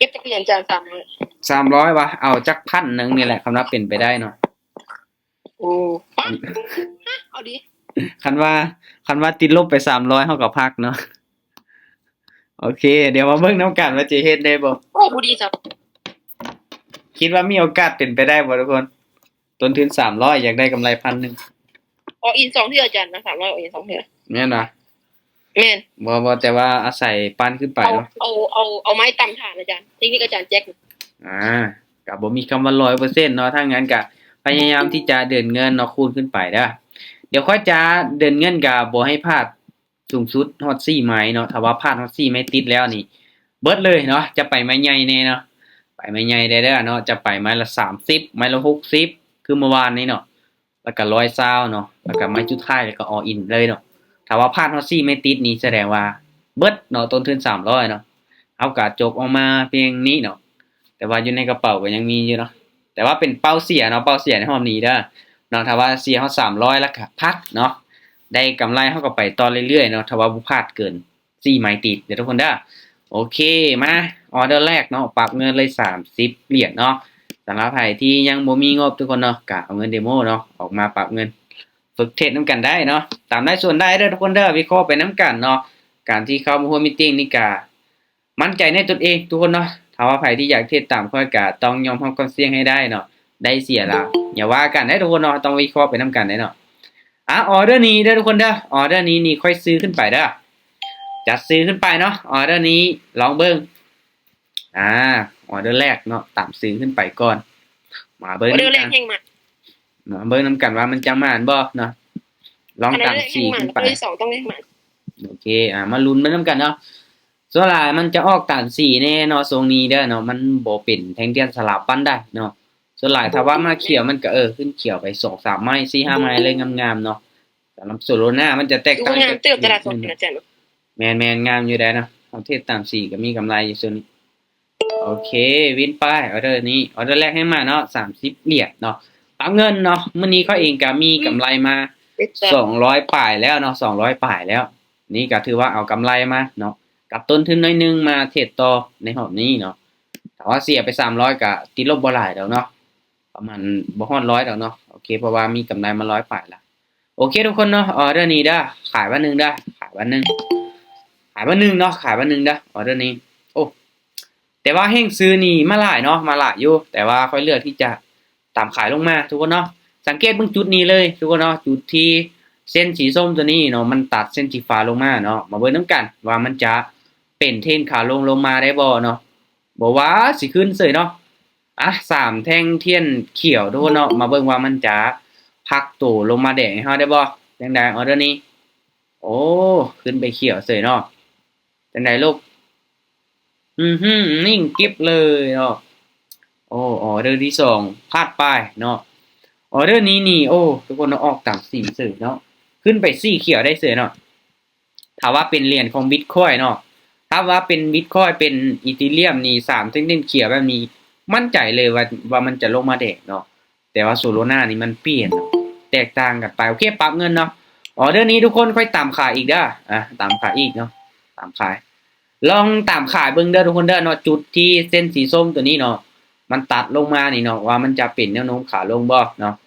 ກັບຈັກຫຼຽນຈານ ສາມຮ້ອຍ ສາມຮ້ອຍຫວາ? ເອົາຈັກພັນໜຶ່ງນີ້ແຫຼະ ຄັນວ່າເປັນໄປໄດ້ເນາະ. ໂອ້ ປາດ ເອົາດີ ຄັນວ່າ ຄັນວ່າຕິດລົບໄປສາມຮ້ອຍ ເຮົາກໍພັກເນາະ. ໂອເຄ ດຽວມາເບິ່ງນຳກັນວ່າຈະເຮັດໄດ້ບໍ່. ໂອ້ ບໍ່ດີຊະ. ຄິດວ່າມີໂອກາດເປັນໄປໄດ້ບໍ່ທຸກຄົນ? ຕົ້ນທຶນສາມຮ້ອຍ ຢາກໄດ້ກຳໄລພັນໜຶ່ງ. ອໍອິນສອງເທື່ອອາຈານນະ ສາມຮ້ອຍ ອໍອິນສອງເທື່ອ. ແມ່ນຫວາ? ແມ່ນ. ບໍ່ ບໍ່ ແຕ່ວ່າອາໄສປັ້ນຂຶ້ນໄປເນາະ. ເອົາ ເອົາ ເອົາໄມ້ຕຳຖານອາຈານ ເຕັກນິກອາຈານແຈັກ. ອ່າ ກໍບໍ່ມີຄຳວ່າຮ້ອຍເປີເຊັນເນາະ. ຖ້າງນັ້ນກໍພະຍາຍາມທີ່ຈະເດີນເງິນເນາະ ຄູນຂຶ້ນໄປເດີ້. ດຽວຂ້ອຍຈະເດີນເງິນ ກໍບໍ່ໃຫ້ພາດ ສູງສຸດຮອດສີ່ໄມ້ເນາະ. ຖ້າວ່າພາດຮອດສີ່ໄມ້ຕິດແລ້ວນີ້ ເບິດເລີຍເນາະ. ຈະໄປໄມ້ໃຫຍ່ແດ່ເນາະ ໄປໄມ້ໃຫຍ່ແດ່ເດີ້ເນາະ. ຈະໄປໄມ້ລະສາມສິບ ໄມ້ລະຫົກສິບ ຄືເມື່ອວານນີ້ເນາະ ແລ້ວກໍຮ້ອຍຊາວເນາະ ແລ້ວກໍໄມ້ສຸດທ້າຍ ແລ້ວກໍອໍອິນເລີຍເນາະ. ຖ້າວ່າພາດຮອດສີ່ໄມ້ຕິດນີ້ ສະແດງວ່າເບິດເນາະ ຕົ້ນທຶນສາມຮ້ອຍເນາະ. ເຮົາກໍຈົບອອກມາພຽງນີ້ເນາະ. ແຕ່ວ່າຢູ່ໃນກະເປົາກໍຍັງມີຢູ່ເນາະ ແຕ່ວ່າເປັນເປົ້າເສຍເນາະ ເປົ້າເສຍໃນຮອບນີ້ເດີ້ເນາະ. ຖ້າວ່າເສຍຮອດສາມຮ້ອຍແລ້ວກໍພັກເນາະ ໄດ້ກຳໄລເຮົາກໍໄປຕໍ່ເລື້ອຍໆເນາະ ຖ້າວ່າບໍ່ພາດເກີນສີ່ໄມ້ຕິດເດີ້ທຸກຄົນເດີ້. ໂອເຄ ມາ ອໍເດີແລກເນາະ ປັບເງິນເລີຍສາມສິບຫຼຽນເນາະ. ສຳລັບໃຜທີ່ຍັງບໍ່ມີງົບທຸກຄົນເນາະ ກໍເອົາເງິນເດໂມເນາະ ອອກມາປັບເງິນ ຝຶກເທຣດນຳກັນໄດ້ເນາະ ຕາມໄດ້ສ່ວນໄດ້ເດີ້ທຸກຄົນເດີ້. ວິເຄາະໄປນຳກັນເນາະ ການທີ່ເຂົ້າມາຮ່ວມມີດຕິງນີ້ກໍ ໝັ້ນໃຈໃນຕົນເອງທຸກຄົນເນາະ. ຖ້າວ່າໃຜທີ່ຢາກເທຣດຕາມຂ້ອຍກໍຕ້ອງຍອມຮັບຄວາມສ່ຽງໃຫ້ໄດ້ເນາະ ໄດ້ເສຍລະຢ່າວ່າກັນເດີ້ທຸກຄົນເນາະ. ຕ້ອງວິເຄາະໄປນຳກັນເດີ້ເນາະ. ອ່າ ອໍເດີນີ້ເດີ້ທຸກຄົນເດີ້ ອໍເດີນີ້ນີ້ຂ້ອຍຊື້ຂຶ້ນໄປເດີ້ ຈັດຊື້ຂຶ້ນໄປເນາະ. ອໍເດີນີ້ລອງເບິ່ງ ອ່າ ອໍເດີແລກເນາະ ຕາມຊື້ຂຶ້ນໄປກ່ອນ. ມາເບິ່ງ ອໍເດີແລກແຮງມາ ມາເບິ່ງນຳກັນວ່າມັນຈະໝານບໍ່ເນາະ. ລອງຕາມຊີ້ຂຶ້ນໄປ ອໍເດີແລກແຮງມາ ອໍເດີທີສອງຕ້ອງແຮງມາ. ໂອເຄ ອ່າ ມາລຸ້ນເບິ່ງນຳກັນເນາະ. ສ່ວນຫຼາຍມັນຈະອອກຕາມຊີ້ແນ່ເນາະ ຊ່ວງນີ້ເດີ້ເນາະ ມັນບໍ່ເປັນແທ່ງທຽນສະຫຼັບປານໃດເນາະ. ສ່ວນຫຼາຍຖ້າວ່າມາຂຽວ ມັນກໍ ເອີ ຂຶ້ນຂຽວໄປສອງສາມໄມ້ ສີ່ຫ້າໄມ້ເລີຍ ງາມໆເນາະ. ສຳລັບໂຊໂລນາ ມັນຈະແຕກຕ່າງຈາກ ງາມເຕີບຕະຫຼາດ ແມ່ນໆ ງາມຢູ່ໄດ໋ເນາະ. ເຮົາເທຣດຕາມຊີ້ກໍມີກຳໄລຢູ່ຊ່ວງນີ້. ໂອເຄ ວິນໄປ ອໍເດີນີ້ ອໍເດີແລກແຮງມາເນາະ ສາມສິບຫຼຽນເນາະ. ປັບເງິນເນາະ ມື້ນີ້ຂ້ອຍເອງກໍມີກຳໄລມາສອງຮ້ອຍປາຍແລ້ວເນາະ ສອງຮ້ອຍປາຍແລ້ວ. ນີ້ກໍຖືວ່າເອົາກຳໄລມາເນາະ ກັບຕົ້ນທຶນໜ້ອຍໜຶ່ງ ມາເທຣດຕໍ່ໃນຮອບນີ້ເນາະ. ຖ້າວ່າເສຍໄປສາມຮ້ອຍກໍຕິດລົບບໍ່ຫຼາຍດອກເນາະ ປະມານບໍ່ຮອດຮ້ອຍດອກເນາະ. ໂອເຄ ເພາະວ່າມີກຳໄລມາຮ້ອຍປາຍລະ. ໂອເຄທຸກຄົນເນາະ ອໍເດີນີ້ເດີ້ ຂາຍບາດໜຶ່ງເດີ້ ຂາຍບາດໜຶ່ງ ຂາຍບາດໜຶ່ງເນາະ ຂາຍບາດໜຶ່ງເດີ້ ອໍເດີນີ້. ໂອ້ ແຕ່ວ່າແຮງຊື້ນີ້ມາຫຼາຍເນາະ ມາຫຼາຍຢູ່ ແຕ່ວ່າຂ້ອຍເລືອກທີ່ຈະຕາມຂາຍລົງມາທຸກຄົນເນາະ. ສັງເກດເບິ່ງຈຸດນີ້ເລີຍທຸກຄົນເນາະ ຈຸດທີ່ເສັ້ນສີສົ້ມຕົວນີ້ເນາະ ມັນຕັດເສັ້ນສີຟ້າລົງມາເນາະ. ມາເບິ່ງນຳກັນວ່າມັນຈະເປັນເທຣນຂາລົງລົງມາໄດ້ບໍ່ເນາະ. ບໍ່ວ່າຊິຂຶ້ນເສີຍເນາະ. ອ່ະ ສາມແທ່ງທຽນຂຽວທຸກຄົນເນາະ ມາເບິ່ງວ່າມັນຈະພັກໂຕລົງມາແດງໃຫ້ເຮົາໄດ້ບໍ່. ຈັ່ງໃດ ອໍເດີນີ້ ໂອ້ ຂຶ້ນໄປຂຽວເສີຍເນາະ. ຈັ່ງໃດລູກ? ອືຫື ນິ່ງກິບເລີຍເນາະ. ໂອ້ ອໍເດີທີສອງພາດໄປເນາະ. ອໍເດີນີ້ນີ້ ໂອ້ ທຸກຄົນເນາະ ອອກຕາມສີເສີຍເນາະ ຂຶ້ນໄປສີຂຽວໄດ້ເສີຍເນາະ. ຖ້າວ່າເປັນຫຼຽນຂອງບິດຄອຍເນາະ ຖ້າວ່າເປັນບິດຄອຍ ເປັນອີເທີຣຽມນີ້ ສາມເສັ້ນຂຽວແບບນີ້ ໝັ້ນໃຈເລີຍວ່າ ວ່າມັນຈະລົງມາແດງເນາະ. ແຕ່ວ່າໂຊໂລນານີ້ມັນປ່ຽນເນາະ ແຕກຕ່າງກັນໄປ. ໂອເຄ ປັບເງິນເນາະ. ອໍເດີນີ້ທຸກຄົນ ຂ້ອຍຕາມຂາຍອີກເດີ້ ອ່າ ຕາມຂາຍອີກເນາະ ຕາມຂາຍ. ລອງຕາມຂາຍເບິ່ງເດີ້ທຸກຄົນເດີ້ເນາະ ຈຸດທີ່ເສັ້ນສີສົ້ມຕົວນີ້ເນາະ ມັນຕັດລົງມານີ້ເນາະ ວ່າມັນຈະເປັນແນວໂນ້ມຂາລົງບໍ່ເນາະ.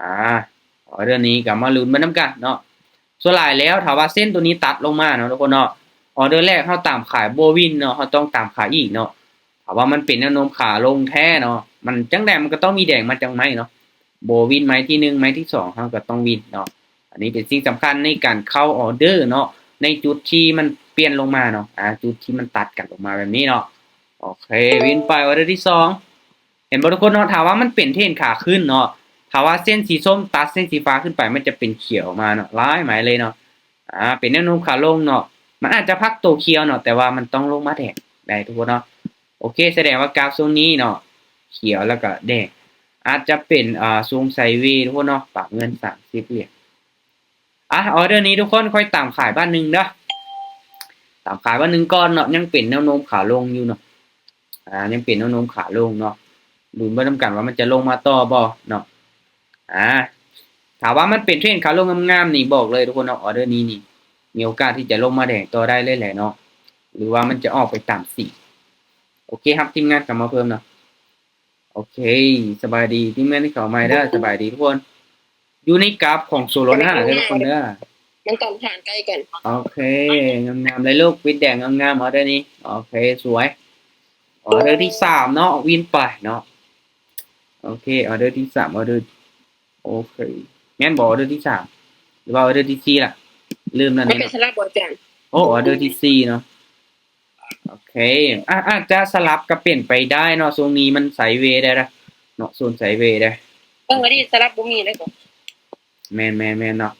ອ່າ ອໍເດີນີ້ກໍມາລຸ້ນເບິ່ງນຳກັນເນາະ. ສ່ວນຫຼາຍແລ້ວ ຖ້າວ່າເສັ້ນຕົວນີ້ຕັດລົງມາເນາະທຸກຄົນເນາະ ອໍເດີແລກເຮົາຕາມຂາຍບໍ່ວິນເນາະ ເຮົາຕ້ອງຕາມຂາຍອີກເນາະ. ຖ້າວ່າມັນເປັນແນວໂນ້ມຂາລົງແທ້ເນາະ ມັນຈັ່ງໃດມັນກໍຕ້ອງມີແດງມາຈັກໄມ້ເນາະ ບໍ່ວິນໄມ້ທີໜຶ່ງ ໄມ້ທີສອງ ເຮົາກໍຕ້ອງວິນເນາະ. ອັນນີ້ເປັນສິ່ງສຳຄັນໃນການເຂົ້າອໍເດີເນາະ ໃນຈຸດທີ່ມັນປ່ຽນລົງມາເນາະ ອ່າ ຈຸດທີ່ມັນຕັດກັນລົງມາແບບນີ້ເນາະ. ໂອເຄ ວິນໄປອໍເດີທີສອງ ເຫັນບໍ່ທຸກຄົນເນາະ ຖ້າວ່າມັນເປັນເທຣນຂາຂຶ້ນເນາະ ຖ້າວ່າເສັ້ນສີສົ້ມຕັດເສັ້ນສີຟ້າຂຶ້ນໄປ ມັນຈະເປັນຂຽວມາເນາະ ຫຼາຍໄມ້ເລີຍເນາະ. ອ່າ ເປັນແນວໂນ້ມຂາລົງເນາະ ມັນອາດຈະພັກໂຕຂຽວເນາະ ແຕ່ວ່າມັນຕ້ອງລົງມາແດງໄດ້ທຸກຄົນເນາະ. ໂອເຄ ສະແດງວ່າກາຟຊ່ວງນີ້ເນາະ ຂຽວແລ້ວກໍແດງ ອາດຈະເປັນ ອ່າ ຊ່ວງໄຊເວທຸກຄົນເນາະ. ປັບເງິນສາມສິບຫຼຽນ. ອ່ະ ອໍເດີນີ້ທຸກຄົນ ຂ້ອຍຕາມຂາຍບາດໜຶ່ງເດີ້ ຕາມຂາຍບາດໜຶ່ງກ່ອນເນາະ ຍັງເປັນແນວໂນ້ມຂາລົງຢູ່ເນາະ. ອ່າ ຍັງເປັນແນວໂນ້ມຂາລົງເນາະ ລຸ້ນເບິ່ງນຳກັນວ່າມັນຈະລົງມາຕໍ່ບໍ່ເນາະ. ອ່າ ຖ້າວ່າມັນເປັນເທຣນຂາລົງງາມໆນີ້ ບອກເລີຍທຸກຄົນເນາະ ອໍເດີນີ້ນີ້ ມີໂອກາດທີ່ຈະລົງມາແດງຕໍ່ໄດ້ເລີຍແຫຼະເນາະ ຫຼືວ່າມັນຈະອອກໄປຕາມສີ. ໂອເຄ ຮັບທີມງານເຂົ້າມາເພີ່ມເນາະ. ໂອເຄ ສະບາຍດີທີມງານທີ່ເຂົ້າມາໃໝ່ເດີ. ສະບາຍດີທຸກຄົນ. ຢູ່ໃນກາບຂອງໂຊໂລນາເດີທຸກຄົນເດີ. ມັນຕ້ອງຜ່ານໄກກ່ອນ. ໂອເຄ ງາມໆເລີຍລູກ ປິດແດງງາມໆ ອອເດີນີ້. ໂອເຄ ສວຍ. ອອເດີທີສາມເນາະ ວິນໄປເນາະ. ໂອເຄ ອອເດີທີສາມ ອອເດີ ໂອເຄ ແມ່ນບໍ່ ອອເດີທີສາມ ຫຼືວ່າອອເດີທີສີ່ລະ? ລືມແລ້ວ. ມັນເປັນສະຫຼັບບໍ່ອາຈານ? ໂອ້ ອອເດີທີສີ່ເນາະ. ໂອເຄ ອາ ອາດຈະສະຫຼັບກໍເປັນໄປໄດ້ເນາະ. ຊ່ວງນີ້ມັນໄຊເວໄດ້ລະເນາະ ໂຊນໄຊເວໄດ້. ເບິ່ງວ່າດີ ສະຫຼັບບໍ່ມີເລີຍບໍ່? ແມ່ນໆໆເນາະ.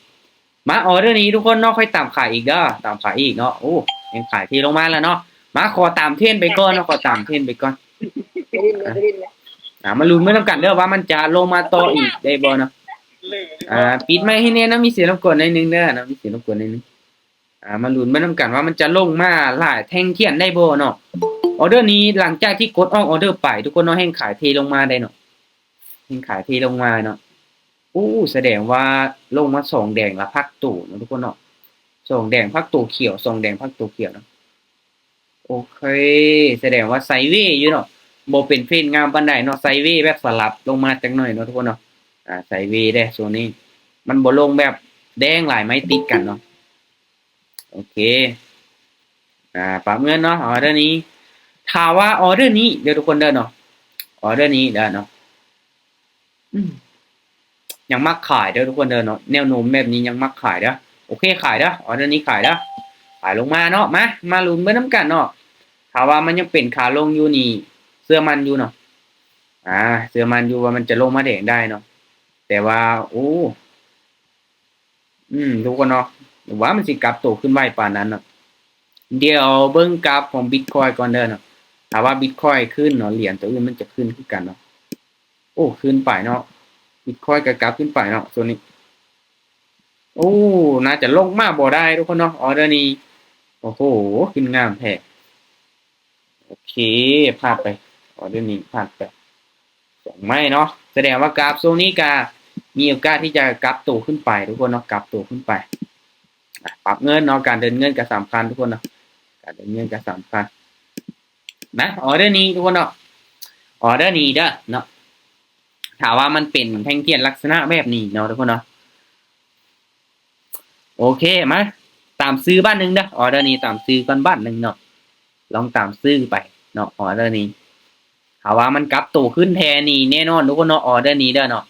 ມາ ອອເດີນີ້ທຸກຄົນເນາະ ຄ່ອຍຕາມຂາຍອີກເດີ ຕາມຂາຍອີກເນາະ. ໂອ້ ແຮງຂາຍເທລົງມາແລ້ວເນາະ. ມາ ຂໍຕາມເທຣນໄປກ່ອນເນາະ ຂໍຕາມເທຣນໄປກ່ອນ. ອ່າ ມາລຸ້ນໄປນຳກັນເດີວ່າມັນຈະລົງມາຕໍ່ອີກໄດ້ບໍ່ເນາະ. ອ່າ ປິດໄມໃຫ້ແດ່ເນາະ ມີສຽງລົບກວນໜ້ອຍໜຶ່ງເດີເນາະ ມີສຽງລົບກວນໜ້ອຍໜຶ່ງ. ອ່າ ມາລຸ້ນໄປນຳກັນວ່າມັນຈະລົງມາຫຼາຍແທ່ງທຽນໄດ້ບໍ່ເນາະ. ອອເດີນີ້ຫຼັງຈາກທີ່ກົດອອກອອເດີໄປທຸກຄົນເນາະ ແຮງຂາຍເທລົງມາໄດ້ເນາະ ແຮງຂາຍເທລົງມາເນາະ. ໂອ້ ສະແດງວ່າລົງມາສອງແດງລະພັກໂຕເນາະທຸກຄົນເນາະ ສອງແດງພັກໂຕຂຽວ ສອງແດງພັກໂຕຂຽວເນາະ. ໂອເຄ ສະແດງວ່າໄຊເວຢູ່ເນາະ ບໍ່ເປັນເທຣນງາມປານໃດເນາະ ໄຊເວແບບສະຫຼັບລົງມາຈັກໜ້ອຍເນາະທຸກຄົນເນາະ. ອ່າ ໄຊເວເດ້ໂຊນນີ້ ມັນບໍ່ລົງແບບແດງຫຼາຍໄມ້ຕິດກັນເນາະ. ໂອເຄ ອ່າ ປັບເງິນເນາະ ອອເດີນີ້ ຖ້າວ່າອອເດີນີ້ເດີທຸກຄົນເດີເນາະ ອອເດີນີ້ເດີເນາະ. ອືມ ຍັງມັກຂາຍເດີທຸກຄົນເດີເນາະ ແນວໂນ້ມແບບນີ້ຍັງມັກຂາຍເດີ. ໂອເຄ ຂາຍເດີ ອອເດີນີ້ຂາຍເດີ ຂາຍລົງມາເນາະ. ມາ ມາລຸ້ນເບິ່ງນຳກັນເນາະ ຖ້າວ່າມັນຍັງເປັນຂາລົງຢູ່ນີ້ ເຊື່ອໝັ້ນຢູ່ເນາະ ອ່າ ເຊື່ອໝັ້ນຢູ່ວ່າມັນຈະລົງມາແດງໄດ້ເນາະ. ແຕ່ວ່າ ໂອ້ ອືມ ທຸກຄົນເນາະ ວ່າມັນຊິກັບໂຕຂຶ້ນໄວປານນັ້ນເນາະ. ດຽວເບິ່ງກາຟຂອງບິດຄອຍກ່ອນເດີເນາະ ຖ້າວ່າບິດຄອຍຂຶ້ນເນາະ ຫຼຽນໂຕອື່ນມັນຈະຂຶ້ນຄືກັນເນາະ. ໂອ້ ຂຶ້ນໄປເນາະ ບິດຄອຍກໍກັບຂຶ້ນໄປເນາະ ໂຊນນີ້. ໂອ້ ໜ້າຈະລົງມາບໍ່ໄດ້ທຸກຄົນເນາະ ອອເດີນີ້. ໂອ້ໂຫ ຂຶ້ນງາມແທ້. ໂອເຄ ພາດໄປ ອໍເດີນີ້ພາດໄປສອງໄມ້ເນາະ. ສະແດງວ່າກາບຊ່ວງນີ້ກະມີໂອກາດທີ່ຈະກັບໂຕຂຶ້ນໄປທຸກຄົນເນາະ ກັບໂຕຂຶ້ນໄປ. ອາ ປັບເງິນເນາະ ການເດີນເງິນກະສຳຄັນທຸກຄົນເນາະ ການເດີນເງິນກະສຳຄັນນະ. ອໍເດີນີ້ທຸກຄົນເນາະ ອໍເດີນີ້ເດີເນາະ ຖ້າວ່າມັນເປັນແທ່ງທຽນລັກສະນະແບບນີ້ເນາະທຸກຄົນເນາະ. ໂອເຄ ມາຕາມຊື້ບາດໜຶ່ງເດີ ອໍເດີນີ້ຕາມຊື້ກ່ອນບາດໜຶ່ງເນາະ ລອງຕາມຊື້ໄປເນາະ ອໍເດີນີ້. ຖ້າວ່າມັນກັບໂຕຂຶ້ນແທ້ນີ້ແນ່ນອນທຸກຄົນເນາະ ອໍເດີນີ້ເດີເນາະ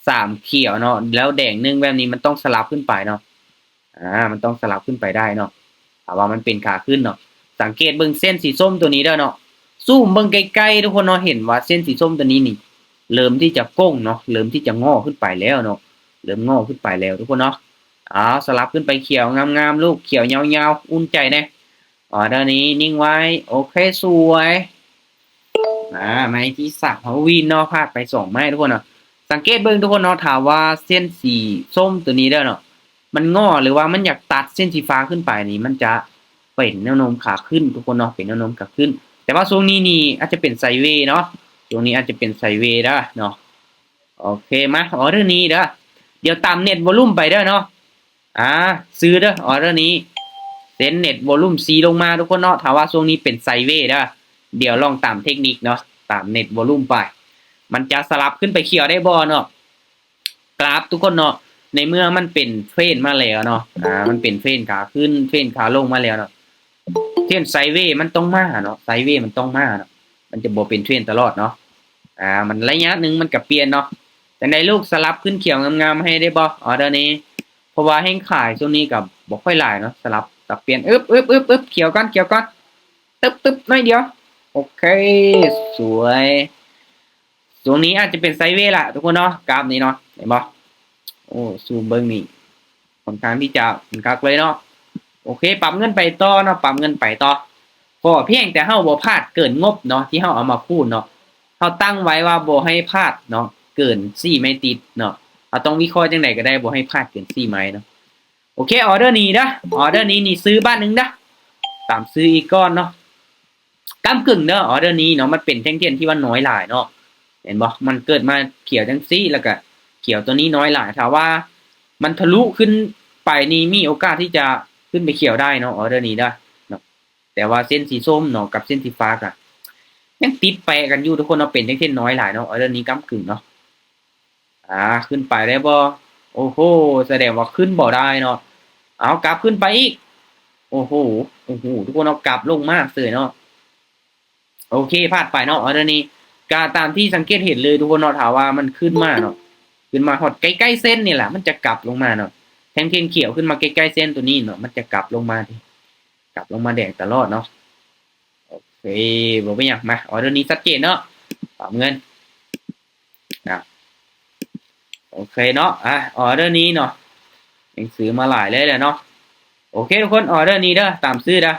ສາມຂຽວເນາະ ແລ້ວແດງໜຶ່ງແບບນີ້ ມັນຕ້ອງສະຫຼັບຂຶ້ນໄປເນາະ ອາ ມັນຕ້ອງສະຫຼັບຂຶ້ນໄປໄດ້ເນາະ ຖ້າວ່າມັນເປັນຂາຂຶ້ນເນາະ. ສັງເກດເບິ່ງເສັ້ນສີສົ້ມໂຕນີ້ເດີເນາະ ຊູມເບິ່ງໃກ້ໆທຸກຄົນເນາະ ເຫັນວ່າເສັ້ນສີສົ້ມໂຕນີ້ນີ້ ເລີ່ມທີ່ຈະໂກ່ງເນາະ ເລີ່ມທີ່ຈະງໍ້ຂຶ້ນໄປແລ້ວເນາະ ເລີ່ມງໍ້ຂຶ້ນໄປແລ້ວທຸກຄົນເນາະ. ເອົາ ສະຫຼັບຂຶ້ນໄປຂຽວງາມໆລູກ ຂຽວຍາວໆ ອຸ່ນໃຈແດ່. ອໍເດີນີ້ນິ່ງໄວ້ ໂອເຄ ສວຍ. ອາ ໄມ້ທີສາມເຮົາວິນເນາະ ພາດໄປສອງໄມ້ທຸກຄົນເນາະ. ສັງເກດເບິ່ງທຸກຄົນເນາະ ຖ້າວ່າເສັ້ນສີສົ້ມໂຕນີ້ເດີເນາະ ມັນງໍ້ ຫຼືວ່າມັນຢາກຕັດເສັ້ນສີຟ້າຂຶ້ນໄປນີ້ ມັນຈະເປັນແນວໂນ້ມຂາຂຶ້ນທຸກຄົນເນາະ ເປັນແນວໂນ້ມຂາຂຶ້ນ. ແຕ່ວ່າຊ່ວງນີ້ນີ້ອາດຈະເປັນໄຊເວເນາະ ຊ່ວງນີ້ອາດຈະເປັນໄຊເວເດີເນາະ. ໂອເຄ ມາ ອໍເດີນີ້ເດີ ດຽວຕາມເນັດວອລຸ່ມໄປເດີເນາະ. ອາ ຊື້ເດີ ອໍເດີນີ້ ເສັ້ນເນັດວອລຸ່ມສີ່ລົງມາທຸກຄົນເນາະ. ຖ້າວ່າຊ່ວງນີ້ເປັນໄຊເວເດີ ດຽວລອງຕາມເທັກນິກເນາະ ຕາມເນັດວອລຸ່ມໄປ ມັນຈະສະຫຼັບຂຶ້ນໄປຂຽວໄດ້ບໍ່ເນາະ. ກາບທຸກຄົນເນາະ ໃນເມື່ອມັນເປັນເທຣນມາແລ້ວເນາະ ອາ ມັນເປັນເທຣນຂາຂຶ້ນ ເທຣນຂາລົງມາແລ້ວເນາະ ເທຣນໄຊເວມັນຕ້ອງມາເນາະ ໄຊເວມັນຕ້ອງມາເນາະ ມັນຈະບໍ່ເປັນເທຣນຕະຫຼອດເນາະ. ອາ ມັນໄລຍະໜຶ່ງມັນກະປ່ຽນເນາະ. ຈັ່ງໃດລູກ ສະຫຼັບຂຶ້ນຂຽວງາມໆໃຫ້ໄດ້ບໍ່ ອໍເດີນີ້? ເພາະວ່າແຮງຂາຍຊ່ວງນີ້ກະບໍ່ຄ່ອຍຫຼາຍເນາະ ສະຫຼັບ ສະຫຼັບປ່ຽນ ອຶບ ອຶບ ອຶບ ອຶບ ຂຽວກ່ອນ ຂຽວກ່ອນ ຕຶບ ຕຶບ ໜ້ອຍດຽວ. ໂອເຄ ສວຍ. ຊ່ວງນີ້ອາດຈະເປັນໄຊເວລະທຸກຄົນເນາະ ກາບນີ້ເນາະ ເຫັນບໍ່? ໂອ້ ຊູມເບິ່ງນີ້ ຂ້ອນຂ້າງທີ່ຈະຄັກເລີຍເນາະ. ໂອເຄ ປັບເງິນໄປຕໍ່ເນາະ ປັບເງິນໄປຕໍ່. ຂໍພຽງແຕ່ເຮົາບໍ່ພາດເກີນງົບເນາະ ທີ່ເຮົາເອົາມາຄູນເນາະ ເຮົາຕັ້ງໄວ້ວ່າບໍ່ໃຫ້ພາດເນາະ ເກີນສີ່ໄມ້ຕິດເນາະ. ເຮົາຕ້ອງວິເຄາະຈັ່ງໃດກໍໄດ້ ບໍ່ໃຫ້ພາດເກີນສີ່ໄມ້ເນາະ. ໂອເຄ ອໍເດີນີ້ເດີ ອໍເດີນີ້ນີ້ຊື້ບາດໜຶ່ງເດີ ຕາມຊື້ອີກກ່ອນເນາະ. ກ້ຳກຶ່ງເດີ ອໍເດີນີ້ເນາະ ມັນເປັນແທ່ງທຽນທີ່ວ່ານ້ອຍຫຼາຍເນາະ ເຫັນບໍ່? ມັນເກີດມາຂຽວຈັ່ງຊີ້ ແລ້ວກະຂຽວໂຕນີ້ນ້ອຍຫຼາຍ ຖ້າວ່າມັນທະລຸຂຶ້ນໄປນີ້ ມີໂອກາດທີ່ຈະຂຶ້ນໄປຂຽວໄດ້ເນາະ ອໍເດີນີ້ເດີເນາະ. ແຕ່ວ່າເສັ້ນສີສົ້ມເນາະ ກັບເສັ້ນສີຟ້າກະ ຍັງຕິດແປະກັນຢູ່ທຸກຄົນເນາະ ເປັນແທ່ງເທນນ້ອຍຫຼາຍເນາະ ອໍເດີນີ້ກ້ຳກຶ່ງເນາະ. ອ່າ ຂຶ້ນໄປໄດ້ບໍ່? ໂອ້ໂຫ ສະແດງວ່າຂຶ້ນບໍ່ໄດ້ເນາະ. ເອົາ ກັບຂຶ້ນໄປອີກ. ໂອ້ໂຫ ໂອ້ໂຫ ທຸກຄົນເນາະ ກັບລົງມາເສີຍເນາະ. ໂອເຄ ພາດໄປເນາະ ອໍເດີນີ້ ກະຕາມທີ່ສັງເກດເຫັນເລີຍທຸກຄົນເນາະ ຖ້າວ່າມັນຂຶ້ນມາເນາະ ຂຶ້ນມາຮອດໃກ້ໆເສັ້ນນີ້ລະ ມັນຈະກັບລົງມາເນາະ. ແທ່ງເທນຂຽວຂຶ້ນມາໃກ້ໆເສັ້ນໂຕນີ້ເນາະ ມັນຈະກັບລົງມາ ກັບລົງມາແດງຕະຫຼອດເນາະ. ໂອເຄ ບໍ່ເປັນຫຍັງ ມາ ອໍເດີນີ້ຊັດເຈນເນາະ ປາບເງິນ ນະ ໂອເຄເນາະ. ອ່າ ອໍເດີນີ້ເນາະ ແຮງຊື້ມາຫຼາຍເລີຍແຫຼະເນາະ. ໂອເຄທຸກຄົນ ອໍເດີນີ້ເດີ ຕາມຊື້ເດີ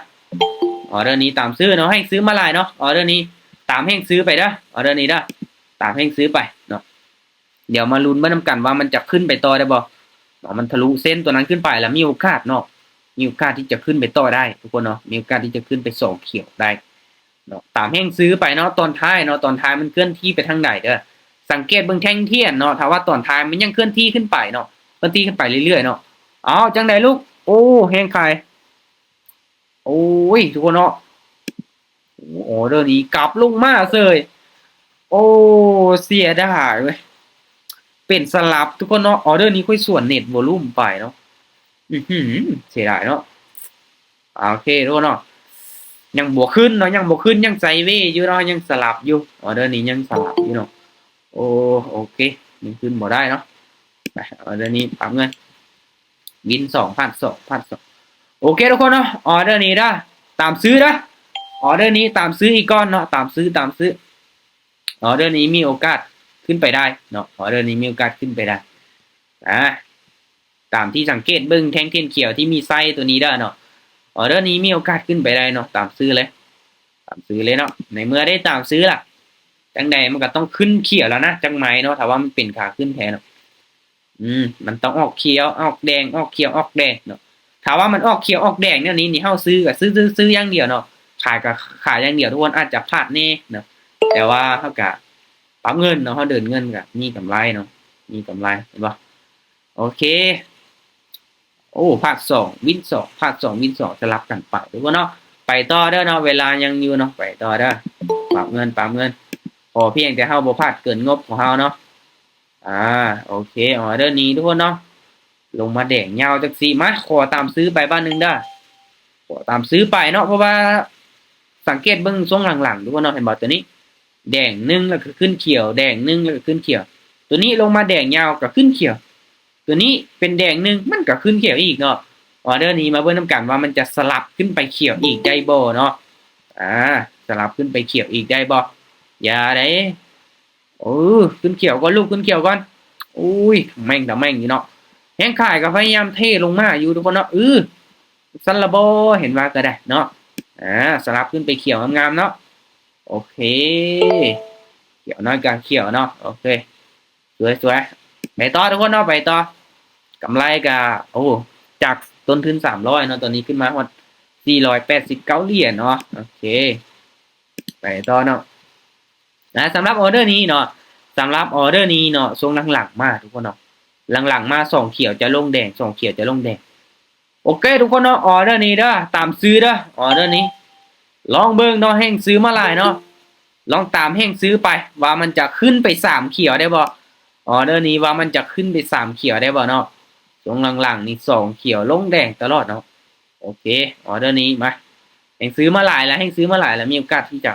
ອໍເດີນີ້ຕາມຊື້ເນາະ ແຮງຊື້ມາຫຼາຍເນາະ. ອໍເດີນີ້ຕາມແຮງຊື້ໄປເດີ ອໍເດີນີ້ເດີ ຕາມແຮງຊື້ໄປເນາະ. ດຽວມາລຸ້ນເບິ່ງນຳກັນວ່າມັນຈະຂຶ້ນໄປຕໍ່ໄດ້ບໍ່ເນາະ. ມັນທະລຸເສັ້ນຕົວນັ້ນຂຶ້ນໄປແລ້ວ ມີໂອກາດເນາະ ມີໂອກາດທີ່ຈະຂຶ້ນໄປຕໍ່ໄດ້ທຸກຄົນເນາະ ມີໂອກາດທີ່ຈະຂຶ້ນໄປສອງຂຽວໄດ້ເນາະ. ຕາມແຮງຊື້ໄປເນາະ ຕອນທ້າຍເນາະ ຕອນທ້າຍມັນເຄື່ອນທີ່ໄປທາງໃດເດີ. ສັງເກດເບິ່ງແທ່ງທຽນເນາະ ຖ້າວ່າຕອນທ້າຍມັນຍັງເຄື່ອນທີ່ຂຶ້ນໄປເນາະ ເຄື່ອນທີ່ຂຶ້ນໄປເລື້ອຍໆເນາະ. ເອົາ ຈັ່ງໃດລູກ? ໂອ້ ແຮງຂາຍ ໂອ້ຍ ທຸກຄົນເນາະ ອໍເດີນີ້ກັບລົງມາເສີຍ. ໂອ້ ເສຍດາຍເວີຍ ເປັນສະຫຼັບທຸກຄົນເນາະ. ອໍເດີນີ້ຂ້ອຍສວນເນັດວໍລຸ່ມໄປເນາະ ອືຫື ເສຍດາຍເນາະ. ໂອເຄທຸກຄົນເນາະ ຍັງບໍ່ຂຶ້ນເນາະ ຍັງບໍ່ຂຶ້ນ ຍັງໄຊເວຢູ່ເນາະ ຍັງສະຫຼັບຢູ່ ອໍເດີນີ້ຍັງສະຫຼັບຢູ່ເນາະ. ໂອ້ ໂອເຄ ຍັງຂຶ້ນບໍ່ໄດ້ເນາະ. ໄປ ອໍເດີນີ້ປັບເງິນ ວິນສອງ ພາດສອງ ພາດສອງ. ໂອເຄທຸກຄົນເນາະ ອໍເດີນີ້ເດີ ຕາມຊື້ເດີ ອໍເດີນີ້ຕາມຊື້ອີກກ່ອນເນາະ ຕາມຊື້ ຕາມຊື້. ອໍເດີນີ້ມີໂອກາດຂຶ້ນໄປໄດ້ເນາະ ອໍເດີນີ້ມີໂອກາດຂຶ້ນໄປໄດ້. ອ່າ ຕາມທີ່ສັງເກດເບິ່ງແທ່ງເທນຂຽວທີ່ມີໄຊໂຕນີ້ເດີເນາະ ອໍເດີນີ້ມີໂອກາດຂຶ້ນໄປໄດ້ເນາະ ຕາມຊື້ເລີຍ ຕາມຊື້ເລີຍເນາະ. ໃນເມື່ອໄດ້ຕາມຊື້ລະ ຈັ່ງໃດມັນກໍຕ້ອງຂຶ້ນຂຽວແລ້ວນະ ຈັກໄມເນາະ ຖ້າວ່າມັນເປັນຂາຂຶ້ນແທ້ເນາະ. ອືມ ມັນຕ້ອງອອກຂຽວອອກແດງ ອອກຂຽວອອກແດງເນາະ. ຖ້າວ່າມັນອອກຂຽວອອກແດງແນວນີ້ນີ້ ເຮົາຊື້ກໍຊື້ ຊື້ ຊື້ຢ່າງດຽວເນາະ ຂາຍກໍຂາຍຢ່າງດຽວ ທຸກຄົນອາດຈະພາດແດ່ເນາະ. ແຕ່ວ່າເຮົາກໍປັບເງິນເນາະ ເຮົາເດີນເງິນກໍມີກຳໄລເນາະ ມີກຳໄລ ເຫັນບໍ່? ໂອເຄ ໂອ້ ພາດສອງ ວິນສອງ ພາດສອງ ວິນສອງ ສະຫຼັບກັນໄປທຸກຄົນເນາະ. ໄປຕໍ່ເດີເນາະ ເວລາຍັງຢູ່ເນາະ ໄປຕໍ່ເດີ ປັບເງິນ ປັບເງິນ ຂໍພຽງແຕ່ເຮົາບໍ່ພາດເກີນງົບຂອງເຮົາເນາະ. ອ່າ ໂອເຄ ອໍເດີນີ້ທຸກຄົນເນາະ ລົງມາແດງຍາວຈັກຊີ້ ມາ ຂໍຕາມຊື້ໄປບາດໜຶ່ງເດີ ຂໍຕາມຊື້ໄປເນາະ. ເພາະວ່າສັງເກດເບິ່ງຊ່ວງຫຼັງໆ ທຸກຄົນເນາະ ເຫັນບໍ່ ໂຕນີ້ແດງໜຶ່ງ ແລ້ວກໍຂຶ້ນຂຽວ ແດງໜຶ່ງ ແລ້ວກໍຂຶ້ນຂຽວ ໂຕນີ້ລົງມາແດງຍາວກໍຂຶ້ນຂຽວ ໂຕນີ້ເປັນແດງໜຶ່ງ ມັນກໍຂຶ້ນຂຽວອີກເນາະ. ອໍເດີນີ້ມາເບິ່ງນຳກັນວ່າມັນຈະສະຫຼັບຂຶ້ນໄປຂຽວອີກໄດ້ບໍ່ເນາະ ອ່າ ສະຫຼັບຂຶ້ນໄປຂຽວອີກໄດ້ບໍ່? ຢ່າເດ້ ເອີ ຂຶ້ນຂຽວກ່ອນລູກ ຂຶ້ນຂຽວກ່ອນ. ໂອ້ຍ ຕະແມ່ງຕະແມ່ງຢູ່ເນາະ ແຮງຂາຍກໍພະຍາຍາມເທລົງມາຢູ່ທຸກຄົນເນາະ. ເອີ ຊັ້ນລະບໍ່ ເຫັນວ່າກໍໄດ້ເນາະ ອ່າ ສະຫຼັບຂຶ້ນໄປຂຽວງາມໆເນາະ. ໂອເຄ ຂຽວໜ້ອຍກາງຂຽວເນາະ ໂອເຄ ສວຍໆ ໄປຕໍ່ທຸກຄົນເນາະ ໄປຕໍ່. ກຳໄລກະ ໂອ້ ຈາກຕົ້ນທຶນສາມຮ້ອຍເນາະ ຕອນນີ້ຂຶ້ນມາຮອດສີ່ຮ້ອຍແປດສິບເກົ້າຫຼຽນເນາະ. ໂອເຄ ໄປຕໍ່ເນາະ ນະ ສຳລັບອໍເດີນີ້ເນາະ ສຳລັບອໍເດີນີ້ເນາະ ຊ່ວງຫຼັງໆມາທຸກຄົນເນາະ ຫຼັງໆມາສອງຂຽວຈະລົງແດງ ສອງຂຽວຈະລົງແດງ. ໂອເຄທຸກຄົນເນາະ ອໍເດີນີ້ເດີ ຕາມຊື້ເດີ ອໍເດີນີ້ ລອງເບິ່ງເນາະ ແຮງຊື້ມາຫຼາຍເນາະ ລອງຕາມແຮງຊື້ໄປ ວ່າມັນຈະຂຶ້ນໄປສາມຂຽວໄດ້ບໍ່ ອໍເດີນີ້ ວ່າມັນຈະຂຶ້ນໄປສາມຂຽວໄດ້ບໍ່ເນາະ. ຊ່ວງຫຼັງໆນີ້ສອງຂຽວລົງແດງຕະຫຼອດເນາະ. ໂອເຄ ອໍເດີນີ້ ມາ ແຮງຊື້ມາຫຼາຍແລ້ວ ແຮງຊື້ມາຫຼາຍແລ້ວ ມີໂອກາດທີ່ຈະ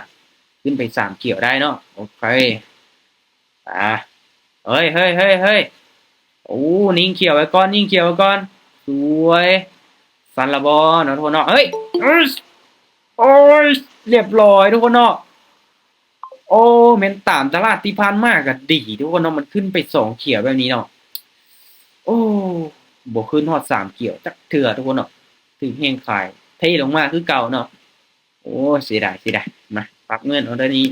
ຂຶ້ນໄປສາມຂຽວໄດ້ເນາະ. ໂອເຄ ອ່າ ເຮີ້ຍ ເຮີ້ຍ ເຮີ້ຍ ເຮີ້ຍ ໂອ້ ຍິງຂຽວໄວ້ກ່ອນ ຍິງຂຽວໄວ້ກ່ອນ ສວຍ ຊັ້ນລະບໍ່ເນາະ ທຸກຄົນເນາະ. ເຮີ້ຍ ໂອ້ຍ ໂອ້ຍ ລຽບຮ້ອຍທຸກຄົນເນາະ. ໂອ້ ແມ່ນຕາມຕະຫຼາດທີ່ຜ່ານມາກໍດີທຸກຄົນເນາະ ມັນຂຶ້ນໄປສອງຂຽວແບບນີ້ເນາະ. ໂອ້ ບໍ່ຂຶ້ນຮອດສາມຂຽວຈັກເທື່ອທຸກຄົນເນາະ ຖືກແຮງຂາຍເທລົງມາຄືເກົ່າເນາະ. ໂອ້ ເສຍດາຍ ເສຍດາຍ. ມາ ປັບເງິນອໍເດີນີ້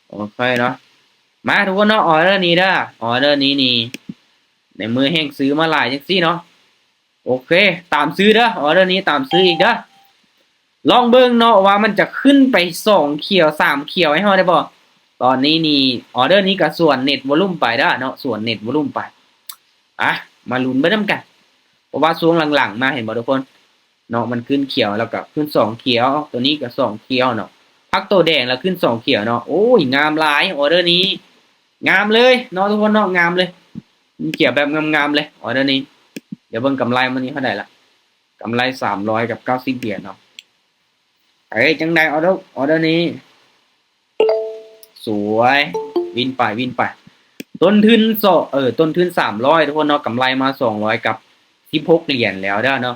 ໂອເຄເນາະ. ມາທຸກຄົນເນາະ ອໍເດີນີ້ເດີ ອໍເດີນີ້ນີ້ ໃນເມື່ອແຮງຊື້ມາຫຼາຍຈັ່ງຊີ້ເນາະ. ໂອເຄ ຕາມຊື້ເດີ ອໍເດີນີ້ຕາມຊື້ອີກເດີ. ລອງເບິ່ງເນາະວ່າມັນຈະຂຶ້ນໄປສອງຂຽວ ສາມຂຽວໃຫ້ເຮົາໄດ້ບໍ່. ຕອນນີ້ນີ້ ອໍເດີນີ້ກໍສວນເນັດວໍລຸ່ມໄປເດີເນາະ ສວນເນັດວໍລຸ່ມໄປ. ອ່ະ ມາລຸ້ນເບິ່ງນຳກັນ ເພາະວ່າຊ່ວງຫຼັງໆມາ ເຫັນບໍ່ທຸກຄົນ ເນາະ ມັນຂຶ້ນຂຽວ ແລ້ວກໍຂຶ້ນສອງຂຽວ ຕົວນີ້ກໍສອງຂຽວເນາະ. ພ ພັກໂຕແດງແລ້ວຂຶ້ນສອງຂຽວເນາະ. ໂອ້ຍ ງາມຫຼາຍ ອໍເດີນີ້ ງາມເລີຍເນາະທຸກຄົນເນາະ ງາມເລີຍ ຂຽວແບບງາມໆເລີຍ ອໍເດີນີ້. ດຽວເບິ່ງກຳໄລມື້ນີ້ເທົ່າໃດລະ ກຳໄລສາມຮ້ອຍກັບເກົ້າສິບຫຼຽນເນາະ. ເອີ ຈັ່ງໃດອໍເດີ ອໍເດີນີ້ ສວຍ ວິນໄປ ວິນໄປ. ຕົ້ນທຶນ ເອີ ຕົ້ນທຶນສາມຮ້ອຍທຸກຄົນເນາະ ກຳໄລມາສອງຮ້ອຍກັບສິບຫົກຫຼຽນແລ້ວເດີເນາະ.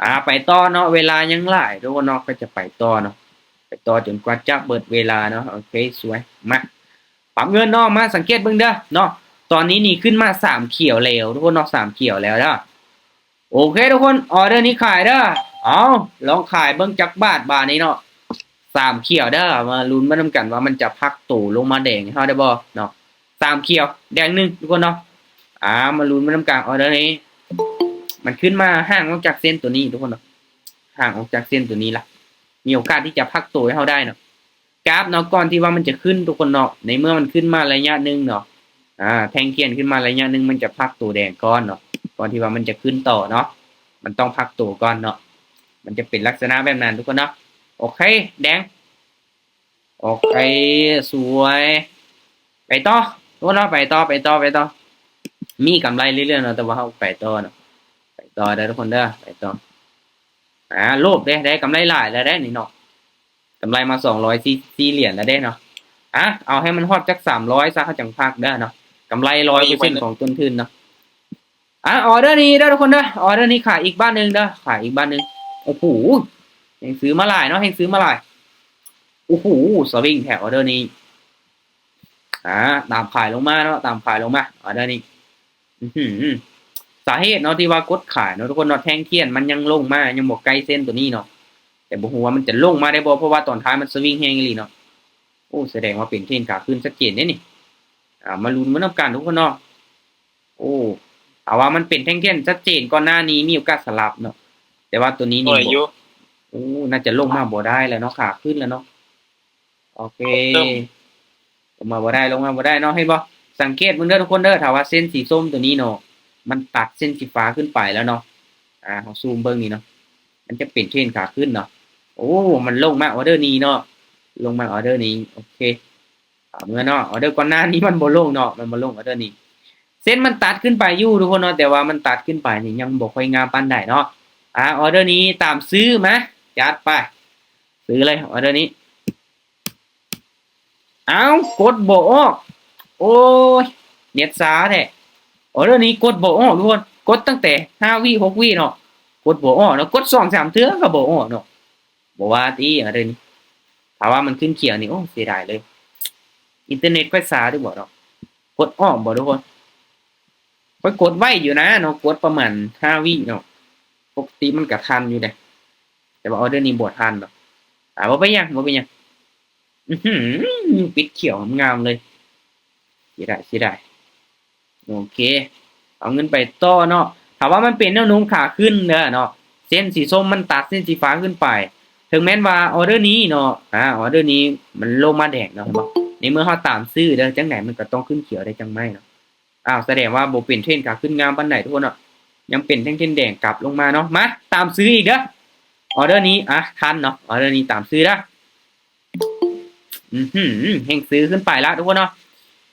ອາ ໄປຕໍ່ເນາະ ເວລາຍັງຫຼາຍທຸກຄົນເນາະ ກໍຈະໄປຕໍ່ເນາະ ໄປຕໍ່ຈົນກວ່າຈະເບິດເວລາເນາະ. ໂອເຄ ສວຍ ມາ ປັບເງິນເນາະ ມາສັງເກດເບິ່ງເດີເນາະ. ຕອນນີ້ນີ້ຂຶ້ນມາສາມຂຽວແລ້ວທຸກຄົນເນາະ ສາມຂຽວແລ້ວເດີ. ໂອເຄທຸກຄົນ ອໍເດີນີ້ຂາຍເດີ. ເອົາ ລອງຂາຍເບິ່ງຈັກບາດບາດນີ້ເນາະ ສາມຂຽວເດີ. ມາລຸ້ນມານຳກັນວ່າມັນຈະພັກໂຕລົງມາແດງໃຫ້ເຮົາໄດ້ບໍ່ເນາະ. ສາມຂຽວ ແດງໜຶ່ງທຸກຄົນເນາະ. ອາ ມາລຸ້ນມານຳກັນ ອໍເດີນີ້ ມັນຂຶ້ນມາຫ່າງອອກຈາກເສັ້ນໂຕນີ້ທຸກຄົນເນາະ ຫ່າງອອກຈາກເສັ້ນໂຕນີ້ລະ ມີໂອກາດທີ່ຈະພັກໂຕໃຫ້ເຮົາໄດ້ເນາະ. ກາບເນາະ ກ່ອນທີ່ວ່າມັນຈະຂຶ້ນທຸກຄົນເນາະ ໃນເມື່ອມັນຂຶ້ນມາໄລຍະໜຶ່ງເນາະ ອາ ແທ່ງທຽນຂຶ້ນມາໄລຍະໜຶ່ງ ມັນຈະພັກໂຕແດງກ່ອນເນາະ ກ່ອນທີ່ວ່າມັນຈະຂຶ້ນຕໍ່ເນາະ. ມັນຕ້ອງພັກໂຕກ່ອນເນາະ ມັນຈະເປັນລັກສະນະແບບນັ້ນທຸກຄົນເນາະ. ໂອເຄ ແດງ ໂອເຄ ສວຍ ໄປຕໍ່ທຸກຄົນເນາະ ໄປຕໍ່ ໄປຕໍ່ ໄປຕໍ່. ມີກຳໄລເລື້ອຍໆເນາະ ແຕ່ວ່າເຮົາໄປຕໍ່ເນາະ ໄປຕໍ່ເດີທຸກຄົນເດີ ໄປຕໍ່. ອາ ໂລບເດ້ ໄດ້ກຳໄລຫຼາຍແລ້ວເດ້ນີ້ເນາະ ກຳໄລມາສອງຮ້ອຍສີ່ສິບສີ່ຫຼຽນແລ້ວເດ້ເນາະ. ອາ ເອົາໃຫ້ມັນຮອດຈັກສາມຮ້ອຍຊະ ເຮົາຈັ່ງພັກເດີເນາະ ກຳໄລຮ້ອຍເປີເຊັນຂອງຕົ້ນທຶນເນາະ. ອາ ອໍເດີນີ້ເດີທຸກຄົນເດີ ອໍເດີນີ້ຂາຍອີກບາດໜຶ່ງເດີ ຂາຍອີກບາດໜຶ່ງ. ໂອ້ໂຫ ແຮງຊື້ມາຫຼາຍເນາະ ແຮງຊື້ມາຫຼາຍ. ໂອ້ໂຫ ສະວິງແທ້ ອໍເດີນີ້. ອາ ຕາມຂາຍລົງມາເນາະ ຕາມຂາຍລົງມາ ອໍເດີນີ້. ອື ສາເຫດເນາະທີ່ວ່າກົດຂາຍເນາະທຸກຄົນເນາະ ແທ່ງທຽນມັນຍັງລົງມາ ຍັງບໍ່ໃກ້ເສັ້ນໂຕນີ້ເນາະ ແຕ່ບໍ່ຮູ້ວ່າມັນຈະລົງມາໄດ້ບໍ່ ເພາະວ່າຕອນທ້າຍມັນສະວິງແຮງອີ່ຫຼີເນາະ. ໂອ້ ສະແດງວ່າເປັນເທຣນຂາຂຶ້ນຊັດເຈນເດ້ນີ້. ອາ ມາລຸ້ນມານຳກັນທຸກຄົນເນາະ. ໂອ້ ຖ້າວ່າມັນເປັນແທ່ງທຽນຊັດເຈນກ່ອນໜ້ານີ້ ມີໂອກາດສະຫຼັບເນາະ ແຕ່ວ່າໂຕນີ້ນີ້ບໍ່ ໂອ້ ໜ້າຈະລົງມາບໍ່ໄດ້ແລ້ວເນາະ ຂາຂຶ້ນແລ້ວເນາະ. ໂອເຄ ລົງມາບໍ່ໄດ້ ລົງມາບໍ່ໄດ້ເນາະ ເຫັນບໍ່? ສັງເກດເບິ່ງເດີທຸກຄົນເດີ ຖ້າວ່າເສັ້ນສີສົ້ມໂຕນີ້ເນາະ ມັນຕັດເສັ້ນສີຟ້າຂຶ້ນໄປແລ້ວເນາະ. ອາ ເຮົາຊູມເບິ່ງນີ້ເນາະ ມັນຈະເປັນເທຣນຂາຂຶ້ນເນາະ. ໂອ້ ມັນລົງມາອໍເດີນີ້ເນາະ ລົງມາອໍເດີນີ້. ໂອເຄ ເອົາເມືອເນາະ ອໍເດີກ່ອນໜ້ານີ້ມັນບໍ່ລົງເນາະ ມັນບໍ່ລົງອໍເດີນີ້. ເສັ້ນມັນຕັດຂຶ້ນໄປຢູ່ທຸກຄົນເນາະ ແຕ່ວ່າມັນຕັດຂຶ້ນໄປນີ້ຍັງບໍ່ຄ່ອຍງາມປານໃດເນາະ. ອາ ອໍເດີນີ້ຕາມຊື້ມາ ຈັດໄປ ຊື້ເລີຍອໍເດີນີ້. ອ້າວ ກົດບໍ່ອອກ ໂອ້ຍ ເນັດຊ້າແທ້. ອໍເດີນີ້ກົດບໍ່ອອກທຸກຄົນ ກົດຕັ້ງແຕ່ຫ້າວິຫົກວິເນາະ ກົດບໍ່ອອກເນາະ ກົດສອງສາມເທື່ອກໍບໍ່ອອກເນາະ. ບໍ່ວ່າຕິ ອັນນີ້ ຖ້າວ່າມັນຂຶ້ນຂຽວນີ້ ໂອ້ ເສຍດາຍເລີຍ. ອິນເຕີເນັດຂ້ອຍຊ້າຫຼືບໍ່ເນາະ ກົດອອກບໍ່ທຸກຄົນ? ຂ້ອຍກົດໄວຢູ່ນະເນາະ ກົດປະມານຫ້າວິເນາະ ປົກກະຕິມັນກະທັນຢູ່ເດ້ ແຕ່ວ່າອໍເດີນີ້ບໍ່ທັນເນາະ. ອາ ບໍ່ເປັນຫຍັງ ບໍ່ເປັນຫຍັງ. ອື້ຫື ປິດຂຽວງາມໆເລີຍ ເສຍດາຍ ເສຍດາຍ. ໂອເຄ ເອົາເງິນໄປຕໍ່ເນາະ. ຖ້າວ່າມັນເປັນແນວໂນ້ມຂາຂຶ້ນເດີເນາະ ເສັ້ນສີສົ້ມມັນຕັດເສັ້ນສີຟ້າຂຶ້ນໄປ ເຖິງແມ່ນວ່າອໍເດີນີ້ເນາະ ອາ ອໍເດີນີ້ມັນລົງມາແດງເນາະ ເຫັນບໍ່? ໃນເມື່ອເຮົາຕາມຊື້ເດີ ຈັ່ງໃດມັນກໍຕ້ອງຂຶ້ນຂຽວໄດ້ຈັ່ງໄມ້ເນາະ. ອ້າວ ສະແດງວ່າບໍ່ເປັນເທຣນຂາຂຶ້ນງາມປານໃດທຸກຄົນເນາະ ຍັງເປັນແທ່ງທຽນແດງກັບລົງມາເນາະ. ມາ ຕາມຊື້ອີກເດີ ອໍເດີນີ້ ອາ ທັນເນາະ ອໍເດີນີ້ຕາມຊື້ເດີ. ອືຫື ແຮງຊື້ຂຶ້ນໄປລະທຸກຄົນເນາະ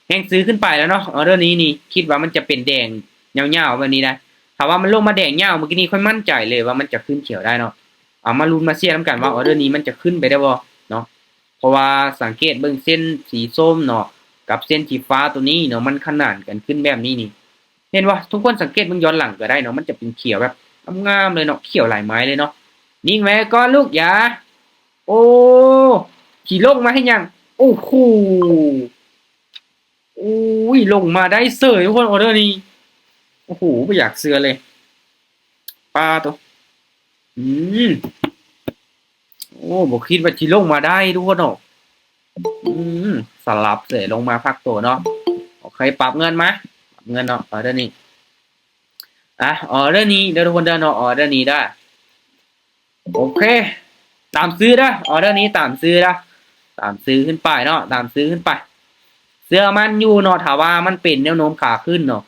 ແຮງຊື້ຂຶ້ນໄປແລ້ວເນາະ. ອໍເດີນີ້ນີ້ ຄິດວ່າມັນຈະເປັນແດງຍາວໆແບບນີ້ໄດ໋ ຖ້າວ່າມັນລົງມາແດງຍາວເມື່ອກີ້ນີ້ ຂ້ອຍໝັ້ນໃຈເລີຍວ່າມັນຈະຂຶ້ນຂຽວໄດ້ເນາະ. ເອົາມາລຸ້ນມາເຊຍນຳກັນວ່າອໍເດີນີ້ມັນຈະຂຶ້ນໄປໄດ້ບໍ່ເນາະ ເພາະວ່າສັງເກດເບິ່ງເສັ້ນສີສົ້ມເນາະ ກັບເສັ້ນສີຟ້າໂຕນີ້ເນາະ ມັນຂະໜານກັນຂຶ້ນແບບນີ້ນີ້ ເຫັນບໍ່? ທຸກຄົນສັງເກດເບິ່ງຍ້ອນຫຼັງກໍໄດ້ເນາະ ມັນຈະເປັນຂຽວແບບງາມໆເລີຍເນາະ ຂຽວຫຼາຍໄມ້ເລີຍເນາະ. ນິ່ງໄວ້ກ່ອນລູກ ຢ່າ ໂອ້ ຊິລົງມາເຮັດຫຍັງ? ໂອ້ໂຫ ໂອ້ຍ ລົງມາໄດ້ເສີຍທຸກຄົນ ອໍເດີນີ້. ໂອ້ໂຫ ບໍ່ຢາກເຊື່ອເລີຍ ປາໂຕ ອືມ ໂອ້ ບໍ່ຄິດວ່າຊິລົງມາໄດ້ທຸກຄົນເນາະ. ອືມ ສະຫຼັບເສຍລົງມາພັກໂຕເນາະ. ໂອເຄ ປັບເງິນມາ ປັບເງິນເນາະ ອໍເດີນີ້ ອາ ອໍເດີນີ້ເດີທຸກຄົນເດີເນາະ ອໍເດີນີ້ເດີ. ໂອເຄ ຕາມຊື້ເດີ ອໍເດີນີ້ຕາມຊື້ເດີ ຕາມຊື້ຂຶ້ນໄປເນາະ ຕາມຊື້ຂຶ້ນໄປ. ເຊື່ອໝັ້ນຢູ່ເນາະ ຖ້າວ່າມັນເປັນແນວໂນ້ມຂາຂຶ້ນເນາະ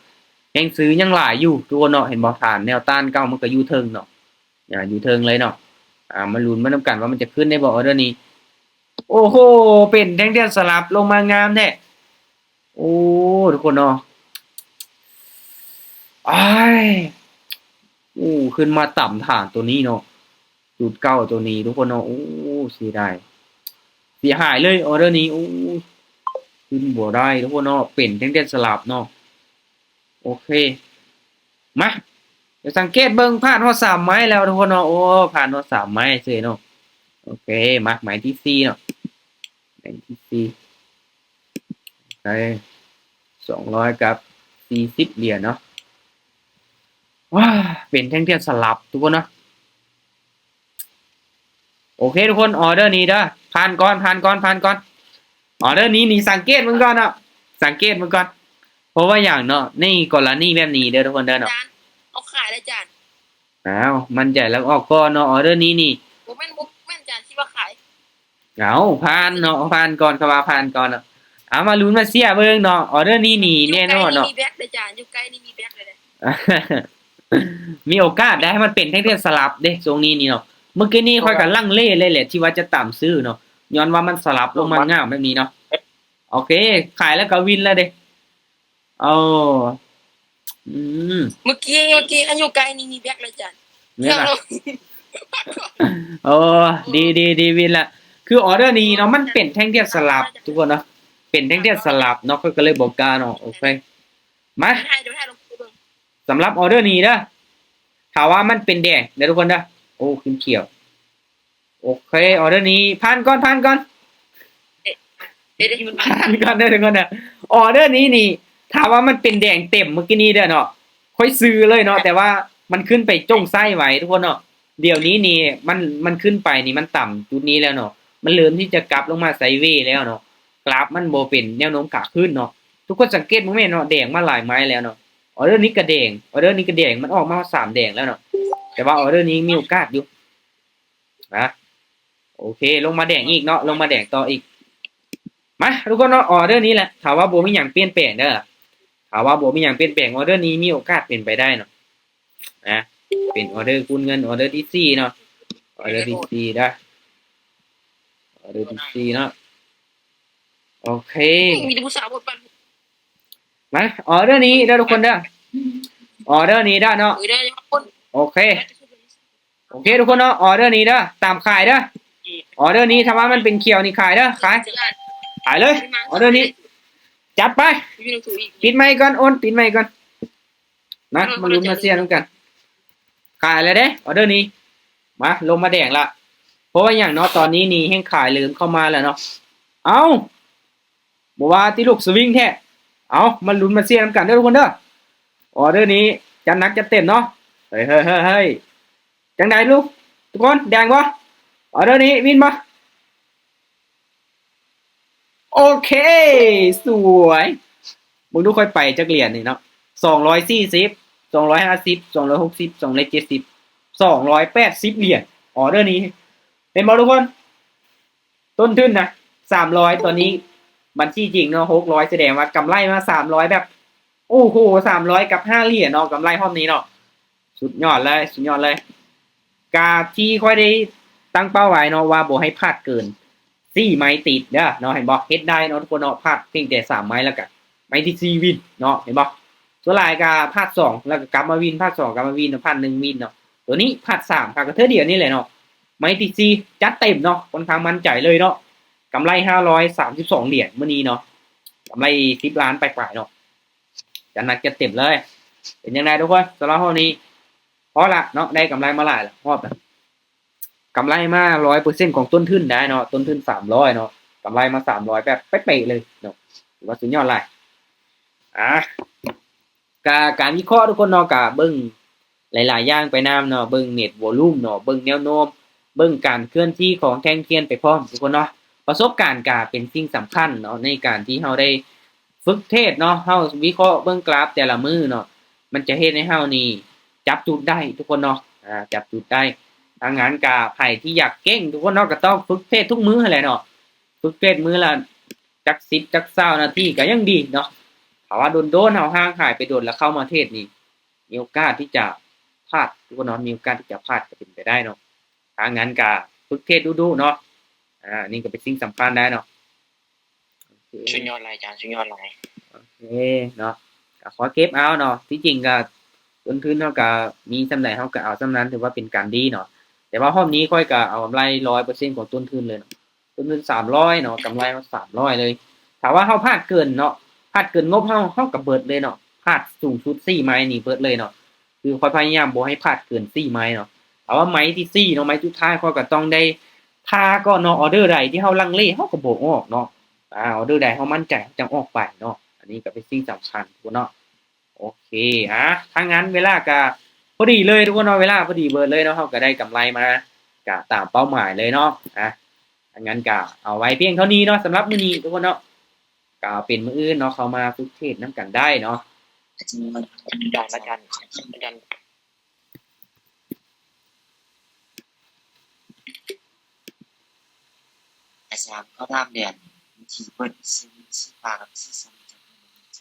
ແຮງຊື້ຍັງຫຼາຍຢູ່ທຸກຄົນເນາະ ເຫັນບໍ່? ຖານແນວຕ້ານເກົ່າມັນກໍຢູ່ເທິງເນາະ ອາ ຢູ່ເທິງເລີຍເນາະ. ອາ ມາລຸ້ນມານຳກັນວ່າມັນຈະຂຶ້ນໄດ້ບໍ່ ອໍເດີນີ້. ໂອ້ໂຫ ເປັນແທ່ງທຽນສະຫຼັບລົງມາງາມແທ້. ໂອ້ ທຸກຄົນເນາະ ອ້າຍ ໂອ້ ຂຶ້ນມາຕຳຖານໂຕນີ້ເນາະ ຈຸດເກົ່າໂຕນີ້ທຸກຄົນເນາະ. ໂອ້ ເສຍດາຍ ເສຍຫາຍເລີຍອອເດີນີ້. ໂອ້ ຂຶ້ນບໍ່ໄດ້ທຸກຄົນເນາະ ເປັນແທ່ງທຽນສະຫຼັບເນາະ. ໂອເຄ ມາ ດຽວສັງເກດເບິ່ງ ຜ່ານຮອດສາມໄມ້ແລ້ວທຸກຄົນເນາະ. ໂອ້ ຜ່ານຮອດສາມໄມ້ເສຍເນາະ. ໂອເຄ ມາ ໄມ້ທີສີ່ເນາະ ໄມ້ທີສີ່ ໄດ້ສອງຮ້ອຍກັບສີ່ສິບຫຼຽນເນາະ. ວ້າ ເປັນແທ່ງທຽນສະຫຼັບທຸກຄົນເນາະ. ໂອເຄທຸກຄົນ ອອເດີນີ້ເດີ ຜ່ານກ່ອນ ຜ່ານກ່ອນ ຜ່ານກ່ອນ. ອອເດີນີ້ນີ້ ສັງເກດເບິ່ງກ່ອນເນາະ ສັງເກດເບິ່ງກ່ອນ. ເພາະວ່າຫຍັງເນາະ ໃນກໍລະນີແບບນີ້ເດີທຸກຄົນເດີເນາະ. ຈານ ເອົາຂາຍແລ້ວຈານ. ອ້າວ ໝັ້ນໃຈແລ້ວອອກກ່ອນເນາະ. ອອເດີນີ້ນີ້ ບໍ່ແມ່ນ ບໍ່ແມ່ນຈານ ຊິວ່າຂາຍ. ເອົາ ຜ່ານເນາະ ຜ່ານກ່ອນ ຄຳວ່າຜ່ານກ່ອນເນາະ. ເອົາ ມາລຸ້ນມາເຊຍເບິ່ງເນາະ ອອເດີນີ້ນີ້ແນ່ນອນເນາະ. ຢູ່ໄກນີ້ມີແບັກເດີຈານ ຢູ່ໄກນີ້ມີແບັກເດີ. ມີໂອກາດໄດ້ໃຫ້ມັນເປັນແທ່ງທຽນສະຫຼັບເດ້ ຊ່ວງນີ້ນີ້ເນາະ. ເມື່ອກີ້ນີ້ຂ້ອຍກໍລັງເລເລີຍແຫຼະ ທີ່ວ່າຈະຕາມຊື້ເນາະ ຍ້ອນວ່າມັນສະຫຼັບລົງມາງາມແບບນີ້ເນາະ. ໂອເຄ ຂາຍແລ້ວກໍວິນແລ້ວເດ້. ໂອ້ ອືມ ເມື່ອກີ້ ເມື່ອກີ້ ອັນຢູ່ໃກ້ນີ້ມີແບັກເລີຍຈານ. ແມ່ນລະ ໂອ້ ດີ ດີ ດີ ວິນລະ. ຄືອອເດີນີ້ເນາະ ມັນເປັນແທ່ງທຽນສະຫຼັບທຸກຄົນເນາະ ເປັນແທ່ງທຽນສະຫຼັບເນາະ ຂ້ອຍກໍເລີຍບໍ່ກ້າເນາະ. ໂອເຄ ມາ ສຳລັບອອເດີນີ້ເດີ ຖ້າວ່າມັນເປັນແດງເດີທຸກຄົນເດີ. ໂອ້ ຂຶ້ນຂຽວ. ໂອເຄ ອອເດີນີ້ຜ່ານກ່ອນ ຜ່ານກ່ອນ ເດ ເດ ເດ ຜ່ານກ່ອນເດີທຸກຄົນເດີ. ອອເດີນີ້ນີ້ ຖ້າວ່າມັນເປັນແດງເຕັມເມື່ອກີ້ນີ້ເດີເນາະ ຂ້ອຍຊື້ເລີຍເນາະ ແຕ່ວ່າມັນຂຶ້ນໄປຈົ່ງໄຊໄວ້ທຸກຄົນເນາະ. ດຽວນີ້ນີ້ ມັນ ມັນຂຶ້ນໄປນີ້ ມັນຕຳຈຸດນີ້ແລ້ວເນາະ ມັນເລີ່ມທີ່ຈະກັບລົງມາໄຊເວແລ້ວເນາະ. ກຣາຟມັນບໍ່ເປັນແນວໂນ້ມຂາຂຶ້ນເນາະ. ທຸກຄົນສັງເກດເບິ່ງແມ່ນເນາະ ແດງມາຫຼາຍໄມ້ແລ້ວເນາະ. ອອເດີນີ້ກະແດງ ອອເດີນີ້ກະແດງ ມັນອອກມາຮອດສາມແດງແລ້ວເນາະ ແຕ່ວ່າອອເດີນີ້ມີໂອກາດຢູ່. ນະ ໂອເຄ ລົງມາແດງອີກເນາະ ລົງມາແດງຕໍ່ອີກ. ມາ ທຸກຄົນເນາະ ອອເດີນີ້ແຫຼະ ຖ້າວ່າບໍ່ມີຫຍັງປ່ຽນແປງເດີ ຖ້າວ່າບໍ່ມີຫຍັງປ່ຽນແປງ ອອເດີນີ້ມີໂອກາດເປັນໄປໄດ້ເນາະ. ນະ ເປັນອອເດີຄູນເງິນ ອອເດີທີສີ່ເນາະ ອອເດີທີສີ່ເດີ ອອເດີທີສີ່ເນາະ. ໂອເຄ ມີແຕ່ຜູ້ສາວບົດບັນ ມາ ອອເດີນີ້ເດີທຸກຄົນເດີ ອອເດີນີ້ເດີເນາະ. ໂອເຄ ໂອເຄທຸກຄົນເນາະ ອອເດີນີ້ເດີ ຕາມຂາຍເດີ. ອອເດີນີ້ ຖ້າວ່າມັນເປັນຂຽວນີ້ຂາຍເດີ ຂາຍ ຂາຍເລີຍ ອອເດີນີ້ ຈັດໄປ. ປິດໄມກ່ອນ ໂອນ ປິດໄມກ່ອນ. ມາ ມາລຸ້ນມາເຊຍນຳກັນ. ຂາຍແລ້ວເດ້ ອອເດີນີ້ ມາ ລົງມາແດງລະ. ເພາະວ່າຫຍັງເນາະ ຕອນນີ້ນີ້ແຮງຂາຍເລີ່ມເຂົ້າມາແລ້ວເນາະ. ເອົ້າ ບໍ່ວ່າຕິລູກສະວິງແທ້. ເອົາ ມາລຸ້ນມາເຊຍນຳກັນເດີທຸກຄົນເດີ. ອອເດີນີ້ຈັດໜັກຈັດເຕັມເນາະ. ເຮີ້ຍ ເຮີ້ຍ ເຮີ້ຍ ເຮີ້ຍ ຈັ່ງໃດລູກ ທຸກຄົນ ແດງບໍ່? ອອເດີນີ້ວິນບໍ່? ໂອເຄ ສວຍ. ເບິ່ງດູຂ້ອຍໄປຈັກຫຼຽນນີ້ເນາະ ສອງຮ້ອຍສີ່ສິບ ສອງຮ້ອຍຫ້າສິບ ສອງຮ້ອຍຫົກສິບ ສອງຮ້ອຍເຈັດສິບ ສອງຮ້ອຍແປດສິບຫຼຽນ ອອເດີນີ້ ເຫັນບໍ່ທຸກຄົນ? ຕົ້ນທຶນນະ ສາມຮ້ອຍ ຕອນນີ້ບັນຊີຈິງເນາະ ຫົກຮ້ອຍ ສະແດງວ່າກຳໄລມາສາມຮ້ອຍແບບ ໂອ້ໂຫ ສາມຮ້ອຍກັບຫ້າຫຼຽນເນາະ ກຳໄລຮອບນີ້ເນາະ. ສຸດຍອດເລີຍ ສຸດຍອດເລີຍ. ກະທີ່ຂ້ອຍໄດ້ຕັ້ງເປົ້າໄວ້ເນາະ ວ່າບໍ່ໃຫ້ພາດເກີນສີ່ໄມ້ຕິດເດີເນາະ ເຫັນບໍ່? ເຮັດໄດ້ເນາະທຸກຄົນເນາະ ພາດພຽງແຕ່ສາມໄມ້ ແລ້ວກະໄມ້ທີສີ່ວິນເນາະ ເຫັນບໍ່? ສ່ວນຫຼາຍກະພາດສອງ ແລ້ວກະກັບມາວິນ ພາດສອງກັບມາວິນ ພາດໜຶ່ງວິນເນາະ. ໂຕນີ້ພາດສາມ ພາດກະເທື່ອດຽວນີ້ແຫຼະເນາະ ໄມ້ທີສີ່ ຈັດເຕັມເນາະ ຂ້ອນຂ້າງໝັ້ນໃຈເລີຍເນາະ. ກຳໄລຫ້າຮ້ອຍສາມສິບສອງຫຼຽນມື້ນີ້ເນາະ ກຳໄລສິບລ້ານປາຍໆເນາະ. ຈັດໜັກຈັດເຕັມເລີຍ. ເປັນຈັ່ງໃດທຸກຄົນ ສຳລັບຮອບນີ້ ພໍລະເນາະ ໄດ້ກຳໄລມາຫຼາຍລະຮອບນະ ກຳໄລມາຮ້ອຍເປີເຊັນຂອງຕົ້ນທຶນໄດ້ເນາະ ຕົ້ນທຶນສາມຮ້ອຍເນາະ ກຳໄລມາສາມຮ້ອຍແບບເປະໆເລີຍເນາະ ຖືວ່າສຸດຍອດຫຼາຍ. ອ່າ ກະການວິເຄາະທຸກຄົນເນາະ ກະເບິ່ງ ຫຼາຍໆຢ່າງໄປນຳເນາະ ເບິ່ງເນັດວໍລຸ່ມເນາະ ເບິ່ງແນວໂນ້ມ ເບິ່ງການເຄື່ອນທີ່ຂອງແທ່ງທຽນໄປພ້ອມທຸກຄົນເນາະ. ປະສົບການກະເປັນສິ່ງສຳຄັນເນາະ ໃນການທີ່ເຮົາໄດ້ຝຶກເທຣດເນາະ ເຮົາວິເຄາະເບິ່ງກຣາຟແຕ່ລະມື້ເນາະ ມັນຈະເຮັດໃຫ້ເຮົານີ້ຈັບຈຸດໄດ້ທຸກຄົນເນາະ ອ່າ ຈັບຈຸດໄດ້. ດັ່ງນັ້ນກະໃຜທີ່ຢາກເກັ່ງທຸກຄົນເນາະ ກະຕ້ອງຝຶກເທຣດທຸກມື້ຫັ້ນແຫຼະເນາະ ຝຶກເທຣດມື້ລະຈັກສິບຈັກຊາວນາທີກະຍັງດີເນາະ. ຖ້າວ່າດົນໆ ເຮົາຫ່າງຫາຍໄປດົນລະເຂົ້າມາເທຣດນີ້ ມີໂອກາດທີ່ຈະພາດ ທຸກຄົນເນາະ ມີໂອກາດທີ່ຈະພາດກະເປັນໄປໄດ້ເນາະ. ຖ້າງນັ້ນກະຝຶກເທຣດດຸໆເນາະ ອາ ອັນນີ້ກໍເປັນສິ່ງສຳຄັນໄດ້ເນາະ. ໂອເຄ ສຸດຍອດຫຼາຍອາຈານ ສຸດຍອດຫຼາຍ. ໂອເຄເນາະ ກໍຂໍເກັບເອົາເນາະ. ທີ່ຈິງກໍຕົ້ນທຶນເຮົາກໍມີສ່ຳໃດເຮົາກໍເອົາສ່ຳນັ້ນ ຖືວ່າເປັນການດີເນາະ. ແຕ່ວ່າຮອບນີ້ຂ້ອຍກໍເອົາກຳໄລຮ້ອຍເປີເຊັນຂອງຕົ້ນທຶນເລີຍເນາະ. ຕົ້ນທຶນສາມຮ້ອຍເນາະ ກຳໄລເຮົາສາມຮ້ອຍເລີຍ. ຖ້າວ່າເຮົາພາດເກີນເນາະ ພາດເກີນງົບເຮົາ ເຮົາກໍເບິດເລີຍເນາະ. ພາດສູງສຸດສີ່ໄມ້ນີ້ເບິດເລີຍເນາະ. ຄືຂ້ອຍພະຍາຍາມບໍ່ໃຫ້ພາດເກີນສີ່ໄມ້ເນາະ. ແຕ່ວ່າໄມ້ທີສີ່ເນາະ ໄມ້ສຸດທ້າຍຂ້ອຍກໍຕ້ອງໄດ້ຖ້າກ່ອນເນາະ. ອອເດີໃດທີ່ເຮົາລັງເລ ເຮົາກໍບໍ່ອອກເນາະ. ອາ ອອເດີໃດເຮົາໝັ້ນໃຈ ເຮົາຈັ່ງອອກໄປເນາະ. ອັນນີ້ກໍເປັນສິ່ງສຳຄັນພຸ້ນເນາະ. ໂອເຄ ອາ ຖ້າງນັ້ນເວລາກະພໍດີເລີຍທຸກຄົນເນາະ ເວລາພໍດີເບິດເລີຍເນາະ. ເຮົາກະໄດ້ກຳໄລມາກະຕາມເປົ້າໝາຍເລີຍເນາະ. ອາ ຖ້າງນັ້ນກະເອົາໄວ້ພຽງເທົ່ານີ້ເນາະ ສຳລັບມື້ນີ້ທຸກຄົນເນາະ. ກະເອົາເປັນມື້ອື່ນເນາະ ເຂົ້າມາຝຶກເທຣດນຳກັນໄດ້ເນາະ. ອາຈານ ອາຈານ ອາຈານ ອາຈານ ຂໍຖາມແດ່ ວິທີເປີດຊື່ ຊື່ປາກັບຊື່ຊ່ອງຈະເປັນຈັ່ງໃດ?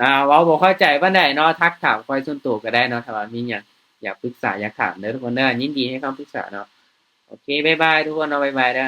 ອ່າ ເວົ້າບໍ່ເຂົ້າໃຈປານໃດເນາະ ທັກຖາມຂ້ອຍສ່ວນໂຕກໍໄດ້ເນາະ ຖ້າວ່າມີຫຍັງຢາກປຶກສາ ຢາກຖາມເດີທຸກຄົນເດີ ຍິນດີໃຫ້ຄຳປຶກສາເນາະ. ໂອເຄ ບາຍບາຍທຸກຄົນເນາະ ບາຍບາຍເດີ.